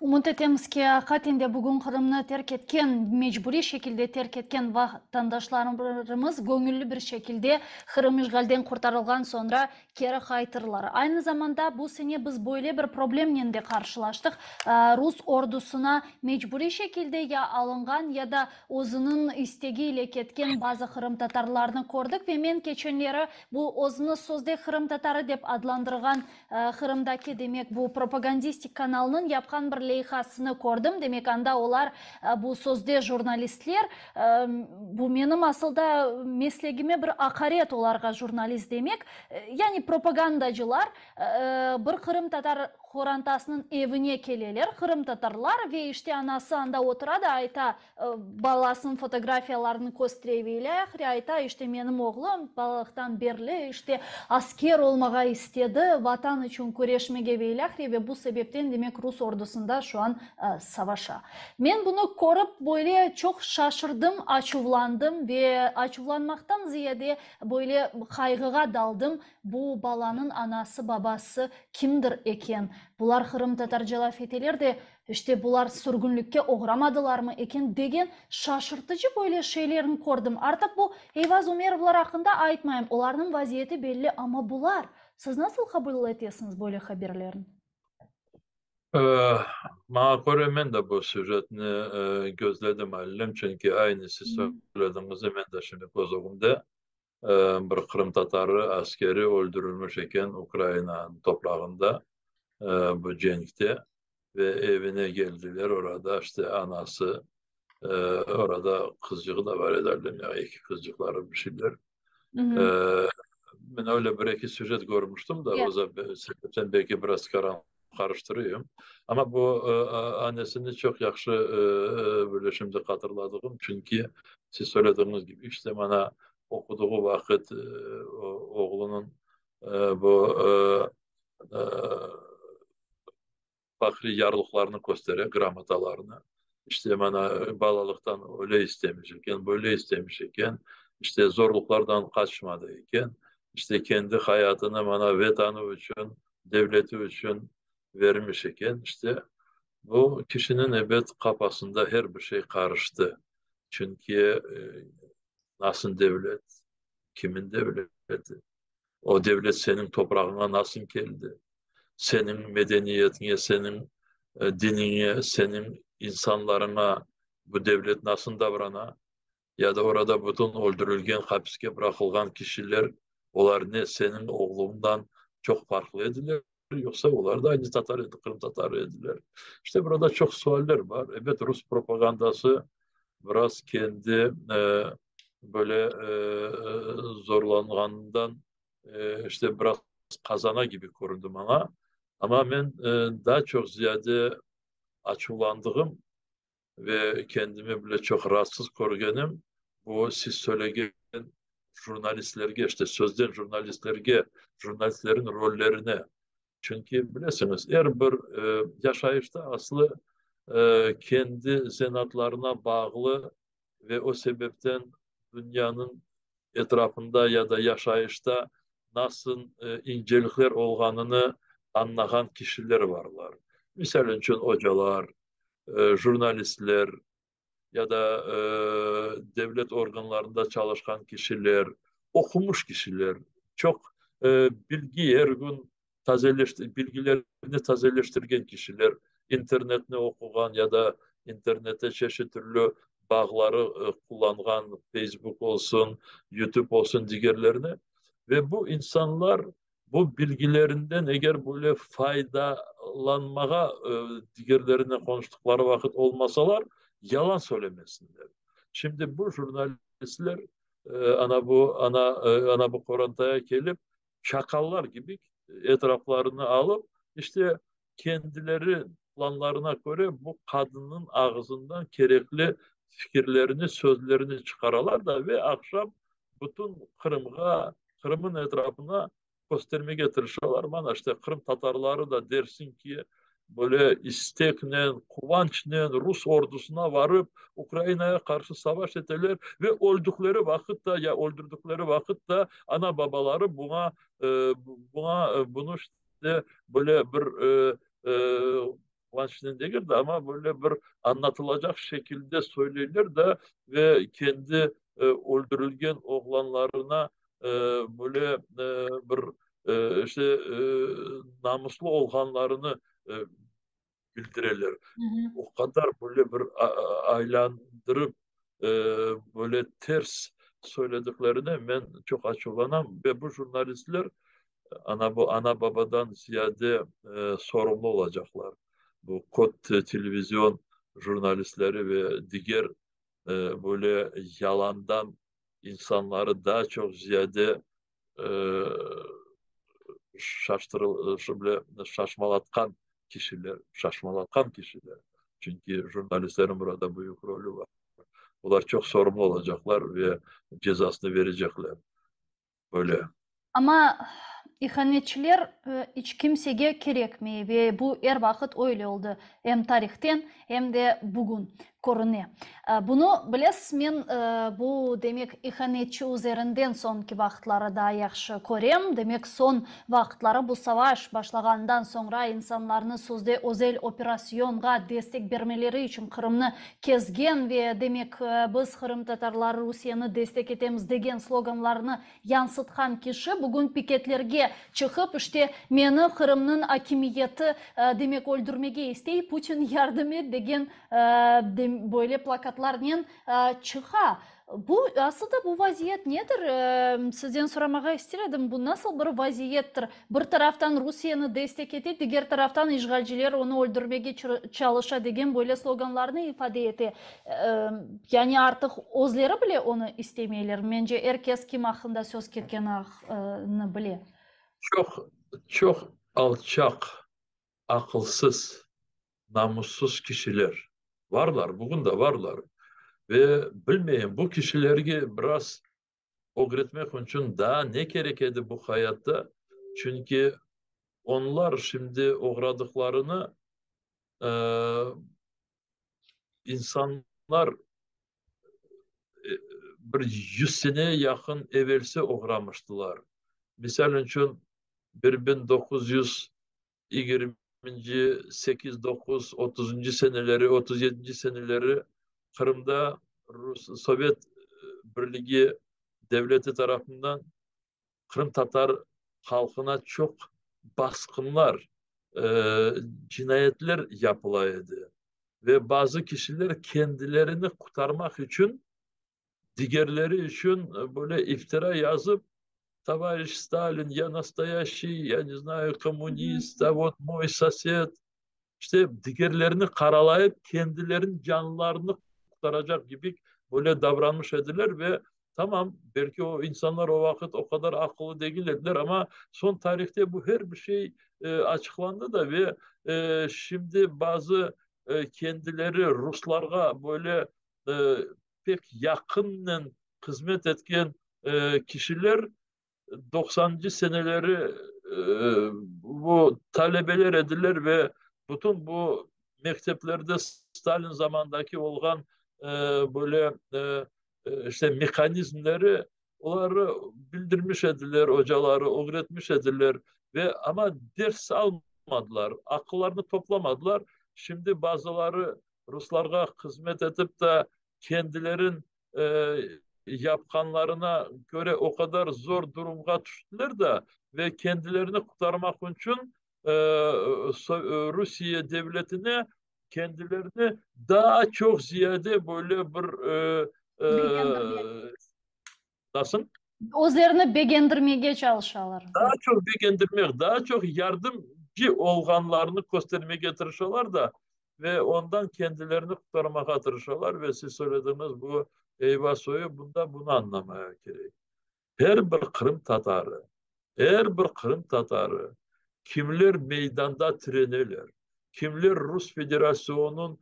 Ümüt etemiz ki, aqiqaten de bugün Qırımnı terk etken, mecburiy şekilde terk etken vatandaşlarımız göñülli bir şekilde Qırım işğalden qurtarılğan soñra keri qaytırlar. Aynı zamanda bu sene biz böyle bir problemnen de qarşılaştıq, rus ordusına mecburiy şekilde ya alınğan, ya da özüniñ istegi ile ketken bazı qırımtatarlarnı kördik ve men keçenleri bu özüni sözde qırımtatarı dep adlandırğan Qırımdaki, demek, bu propagandistik kanalnıñ yapqan bir leyhasını kördim. Demek, anda olar, bu sözde jurnalistler, bu menim asılda meslegime bir aqaret olarğa jurnalist demek, yani propagandacılar bir qırımtatar qorantasınıñ evine keleler, qırımtatarlar, ve işte anası anda otura da ayta, Balasınıñ fotografiyalarını köstere ve ilâhre ayta, işte menim oğlum balalıqtan berli işte asker olmağa istedi, Vatan içün küreşmege ve ilâhre ve bu sebepten demek rus ordusında şu an savaşa. Men bunı körip böyle çoq şaşırdım, açuvlandım ve açuvlanmaqtan ziyade böyle qayğığa daldım, bu balanıñ anası, babası kimdir eken? Bular qırımtatarca laf eteler de, İşte bular sürgünlikke oğramadılarmı eken degen şaşırtıcı böyle şeylerni kördim. Artıq bu Eyvaz Umerovlar aqqında aytmayım, olarnıñ vaziyeti belli, amma bular, siz nasıl qabul etesiñiz böyle haberlerni? Maña köre, men de bu süjetni gözledim, Alilem, çünki aynı siz söylediñizni men de şimdi köz ögümde bir qırımtatarı askeri öldürilmiş eken Ukrainanıñ toprağında bu cenkte ve evine geldiler, orada işte anası, orada qızcığı da bar edi, ya eki qızcıqları bir şeyler. Men öyle bir-eki süjet körmüştim da, o sebepten belki biraz qarıştırıyım. Amma bu annesini çoq yahşı böyle şimdi hatırladığım, çünki siz söylediğiniz kibi, işte mana oqudığı vaqıt oğlunıñ bu fahriy yarlıqlarını köstere, gramotalarını. İşte mana balalıqtan öyle istemiş eken, böyle istemiş eken, işte zorluqlardan qaçmadı eken, işte kendi hayatını mana Vetanı içün, devleti içün vermiş eken. İşte bu kişiniñ ebet qafasında her bir şey qarıştı. Çünki nasıl devlet, kimin devleti? O devlet seniñ toprağıña nasıl keldi? Seniñ medeniyetiñe, seniñ diniñe, seniñ insanlarıña bu devlet nasıl davrana? Ya da orada bütün öldürilgen, hapiske bıraqılğan kişiler, olar ne, seniñ oğluñdan çoq farqlı ediler, yoqsa olar da aynı tatar edi, qırımtatarı ediler? İşte burada çoq sualler bar. Ebet, rus propagandası biraz kendi böyle zorlanğanından işte biraz qazana kibi köründi maña. Amma men daa çoq ziyade açuvlandığım ve kendimi bile çoq raatsız körgenim, bu siz söylegen. jurnalistlerge, işte sözden jurnalistlerge, jurnalistlerin rollerine. Çünki bilesiñiz, er bir yaşayışta aslı kendi zenaatlarına bağlı ve o sebepten dünyanıñ etrafında ya da yaşayışta nasıl incelikler olğanını añlağan kişiler barlar. Misal içün, ocalar, jurnalistler ya da devlet organlarında çalışqan kişiler, oqumış kişiler, çoq bilgi er kün bilgilerini tazeleştirgen kişiler, internetni oquğan ya da internette çeşit türlü bağları qullanğan, Facebook olsun, YouTube olsun, digerlerini, ve bu insanlar bu bilgilerinden eger böyle faydalanmağa digerlerinen qonuştıqları vaqıt olmasalar, yalan söylemesinler. Şimdi bu jurnalistler ana bu ana ana bu qorantaya kelip, çakallar kibi etraflarını alıp, işte kendileri planlarına köre bu qadınnıñ ağızından kerekli fikirlerini, sözlerini çıqaralar da ve aqşam bütün Qırımğa, Qırımnıñ etrafına köstermege tırışalar. Mana işte Qırım tatarları da dersiñ ki, böyle isteknen, quvançnen rus ordusına varıp, Ukrainaya qarşı savaş eteler ve öldükleri vaqıt da, ya öldürdükleri vaqıt da ana-babaları buña, buña, bunı işte böyle bir quvançnen degil de, amma böyle bir añlatılacaq şekilde söyleyler da ve kendi öldürilgen oğlanlarına böyle bir işte namuslı olğanlarını bildireler. O qadar böyle bir aylandırıp, böyle ters söylediklerine men çoq açuvlanam ve bu jurnalistler ana bu ana-babadan ziyade sorumlu olacaqlar. Bu kod televizion jurnalistleri ve diger böyle yalandan insanları daa çoq ziyade şaştırıl, şöyle şaşmalatqan kişiler, şaşmalatqan kişiler. Çünki jurnalistlerin burada büyük rolü var. Olar çoq sorumlu olacaqlar ve cezasını verecekler. Böyle. Amma ihanetçiler iç kimsege kerekmey ve bu er vaqıt öyle oldı, em tarihten, em de bugün körüne. Bunı, bilesiz, men bu, demek, ihanetçi üzerinden soñki vaqıtları daa yahşı körem. Demek, soñ vaqıtları, bu savaş başlağanından soñra insanlarnı sözde özel operasyonğa destek bermeleri içün Qırımnı kezgen ve, demek, biz, qırımtatarlar, Rusiyeni destek etemiz degen sloganlarnı yansıtqan kişi bugün piketlerge çıqıp, işte, meni Qırımnıñ akimiyeti, demek, öldürmege istey, Putin yardım et degen böyle plakatlarnen çıqa. Bu, asıl da bu vaziyet nedir? Sizden soramağa ister edim, bu nasıl bir vaziyettir? Bir taraftan Rusiyeni destek ete, diger taraftan işğalciler onı öldürmege çalışa degen böyle sloganlarnı ifade ete. Yani artıq özleri bile onı istemeyler. Mence, er kes kim aqqında söz ketkenini bile. Çoq, çoq alçaq, aqılsız, namussız kişiler varlar, bugün de varlar. Ve bilmeyim, bu kişilerge biraz ögretmek içün daa ne kerek edi bu hayatta? Çünki onlar şimdi oğradıqlarını insanlar bir yüz seneye yaqın evelsi oğramıştılar. Misal içün, 1920-nci, sekiz, doquz, otuzıncı seneleri, 37-nci seneleri Qırımda Rus, Sovet Birligi devleti tarafından qırımtatar halqına çoq basqınlar, cinayetler yapıla edi. Ve bazı kişiler kendilerini qurtarmaq içün, digerleri içün böyle iftira yazıp, Товарищ Сталин, я настоящий, я не знаю, коммунист, а вот мой сосед. İşte digerlerini qaralayıp, kendileriniñ canlarını qurtaracaq kibi böyle davranmış ediler ve tamam, belki o insanlar o vaqıt o qadar aqıllı degil ediler, amma soñ tarihte bu her bir şey açıqlandı da ve şimdi bazı kendileri ruslarğa böyle pek yaqınnen hızmet etken. kişiler doqsanıncı seneleri bu talebeler ediler ve bütün bu mekteplerde Stalin zamandaki olğan böyle işte mehanizmleri oları bildirmiş ediler, ocaları ögretmiş ediler ve amma ders almadılar, aqıllarını toplamadılar. Şimdi bazıları ruslarğa hızmet etip de kendilerin yapqanlarına köre o qadar zor durumğa tüştiler da ve kendilerini qurtarmaq içün Rusiye devletine kendilerini daa çoq ziyade böyle bir Nasıl? Özlerini begendirmege çalışalar. Daa çoq begendirmek, daa çoq yardımcı olğanlarını köstermege tırışalar da ve ondan kendilerini qurtarmağa tırışalar ve siz söylediñiz bu eyva soyu, bunda bunı añlamaya kerek. Her bir qırım tatarı, her bir qırım tatarı, kimler meydanda tireneler, kimler Rus Federasyonunıñ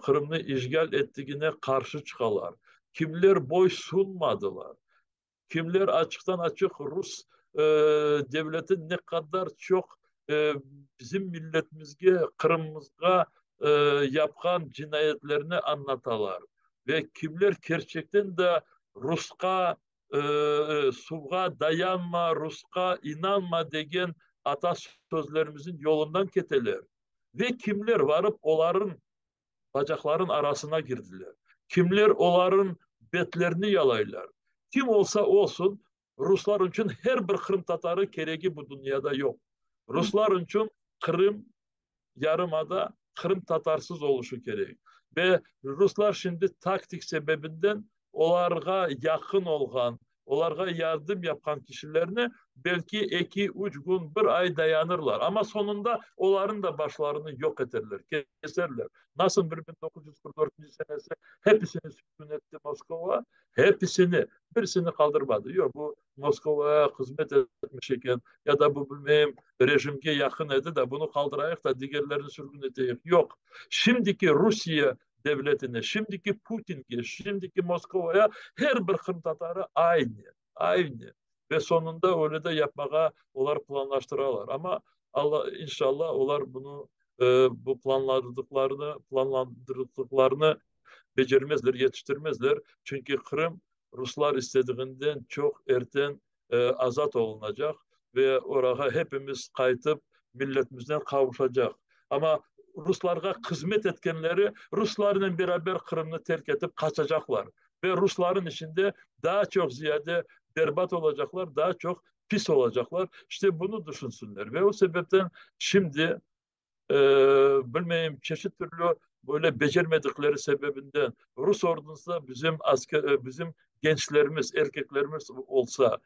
Qırımnı işğal ettigine qarşı çıqalar, kimler boysunmadılar, kimler açıqtan-açıq rus devleti ne qadar çoq bizim milletimizge, Qırımımızğa yapqan cinayetlerini añlatalar ve kimler kerçekten de rusqa suvğa dayanma, rusqa inanma degen ata sözlerimizniñ yolundan keteler. Ve kimler varıp olarıñ bacaqlarıñ arasına girdiler, kimler olarıñ betlerini yalaylar. Kim olsa olsun, ruslar içün her bir qırımtatarı keregi bu dünyada yoq. Ruslar içün Qırım yarımada qırımtatarsız oluşı kerek. Ve ruslar şimdi taktik sebebinden olarğa yaqın olğan, olarğa yardım yapqan kişilerni belki eki, üç kün, bir ay dayanırlar. Amma soñunda olarnıñ da başlarını yoq eterler, keserler. Nasıl 1944 senesi hepisini sürgün etti Moskova, hepisini, birisini qaldırmadı. Yoq, bu Moskovaya hızmet etmiş eken, ya da bu, bilmeyim, rejimge yaqın edi da, bunı qaldırayıq da, digerlerini sürgün eteyik. Yoq. Şimdiki Rusiye devletine, şimdiki Putinge, şimdiki Moskovaya her bir qırımtatarı aynı, aynı. Ve soñunda öyle de yapmağa olar planlaştıralar. Amma, Alla, inşallah, olar bunı, bu planladıqlarını, planlandırdıqlarını becermezler, yetiştirmezler. Çünki Qırım ruslar istediginden çoq erten azat olunacaq ve orağa hepimiz qaytıp milletimiznen qavuşacaq. Amma ruslarğa hızmet etkenleri ruslarnen beraber Qırımnı terk etip qaçacaqlar ve rusların içinde daa çoq ziyade berbat olacaqlar, daa çoq pis olacaqlar. İşte bunı düşünsinler ve o sebepten şimdi bilmeyim, çeşit türlü böyle becermedikleri sebebinden rus ordusında bizim asker, bizim gençlerimiz, erkeklerimiz olsa,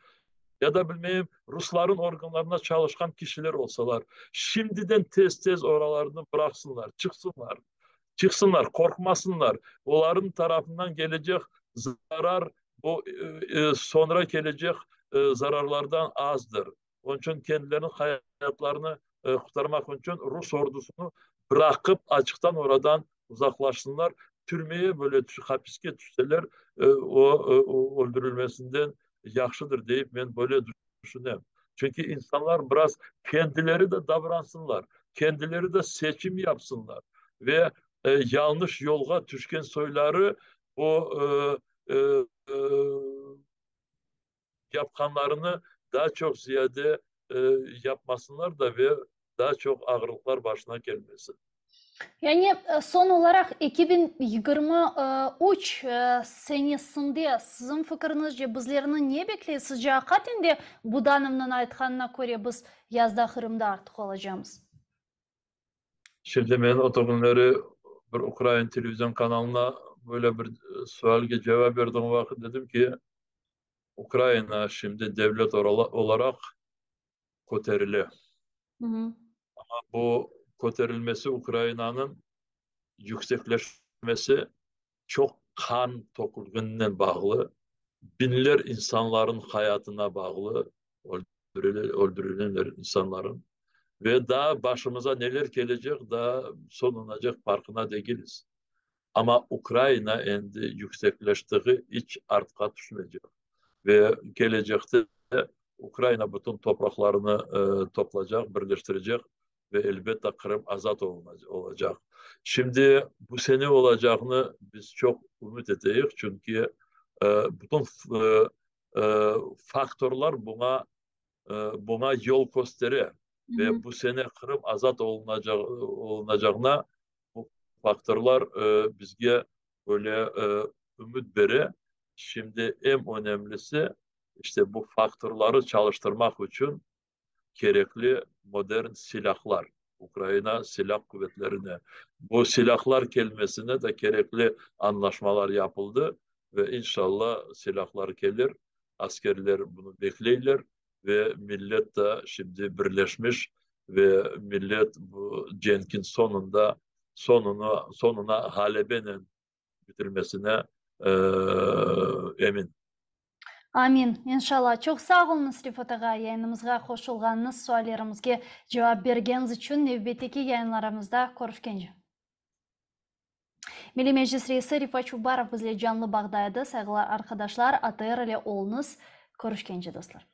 ya da bilmeyim, rusların organlarında çalışqan kişiler olsalar, şimdiden tez-tez oralarını bıraqsınlar, çıqsınlar. Çıqsınlar, qorqmasınlar. Olarnıñ tarafından kelecek zarar bu soñra kelecek zararlardan azdır. Onıñ içün kendileriniñ hayatlarını qurtarmaq içün rus ordusını bıraqıp, açıqtan oradan uzaqlaşsınlar. Türmeye böyle hapiske tüşseler, o, öldürilmesinden yahşıdır, deyip men böyle tüşünem. Çünki insanlar biraz kendileri de davransınlar, kendileri de seçim yapsınlar ve yañlış yolğa tüşken soyları o yapqanlarını daa çoq ziyade yapmasınlar da ve daa çoq ağırlıqlar başına kelmesin. Yani soñ olaraq 2023 senesinde siziñ fikiriñizce bizlerni ne bekley? Sizce aqaten de Budanovnıñ aytqanına köre biz yazda Qırımda artıq olacamız? Şimdi men o künleri bir ukrain televizion kanalına böyle bir sualge cevap berdiğim vaqıt dedim ki, Ukraina şimdi devlet olaraq köterile. Amma bu köterilmesi Ukrainanıñ yüksekleşmesi çoq qan tökülgeninen bağlı, biñler insanların hayatına bağlı, öldürilenler insanların. Ve daa başımıza neler kelecek, daa soñunacaq farqına degiliz. Amma Ukraina endi yüksekleştiği iç artqa tüşmeycek. Ve kelecekte Ukraina bütün topraqlarını toplaycaq, birleştirecek ve elbette Qırım azat olacaq. Şimdi bu sene olacağını biz çoq ümüt eteyik, çünki bütün faktorlar buña buña yol köstere. Ve bu sene Qırım azat olunacağına bu faktorlar bizge böyle ümüt bere. Şimdi eñ önemlisi, işte bu faktorları çalıştırmaq içün kerekli modern silâhlar Ukraina Silâh Quvetlerine. Bu silâhlar kelmesine de kerekli añlaşmalar yapıldı ve inşallah silâhlar kelir, askerler bunı bekleyler ve millet de şimdi birleşmiş ve millet bu cenkin soñunda soñunı soñuna ğalebenen bitirmesine emin. Amin, inşallah. Çoq sağ oluñız, Refat ağa, yayınımızğa qoşulğanıñız, suallerimizge cevap bergeniñiz içün. Nevbetteki yayınlarımızda körüşkence. Milliy Meclis reisi Refat Çubarov bizle canlı bağda edi. Sayğılı arqadaşlar, ATR ile oluñız. Körüşkence, dostlar.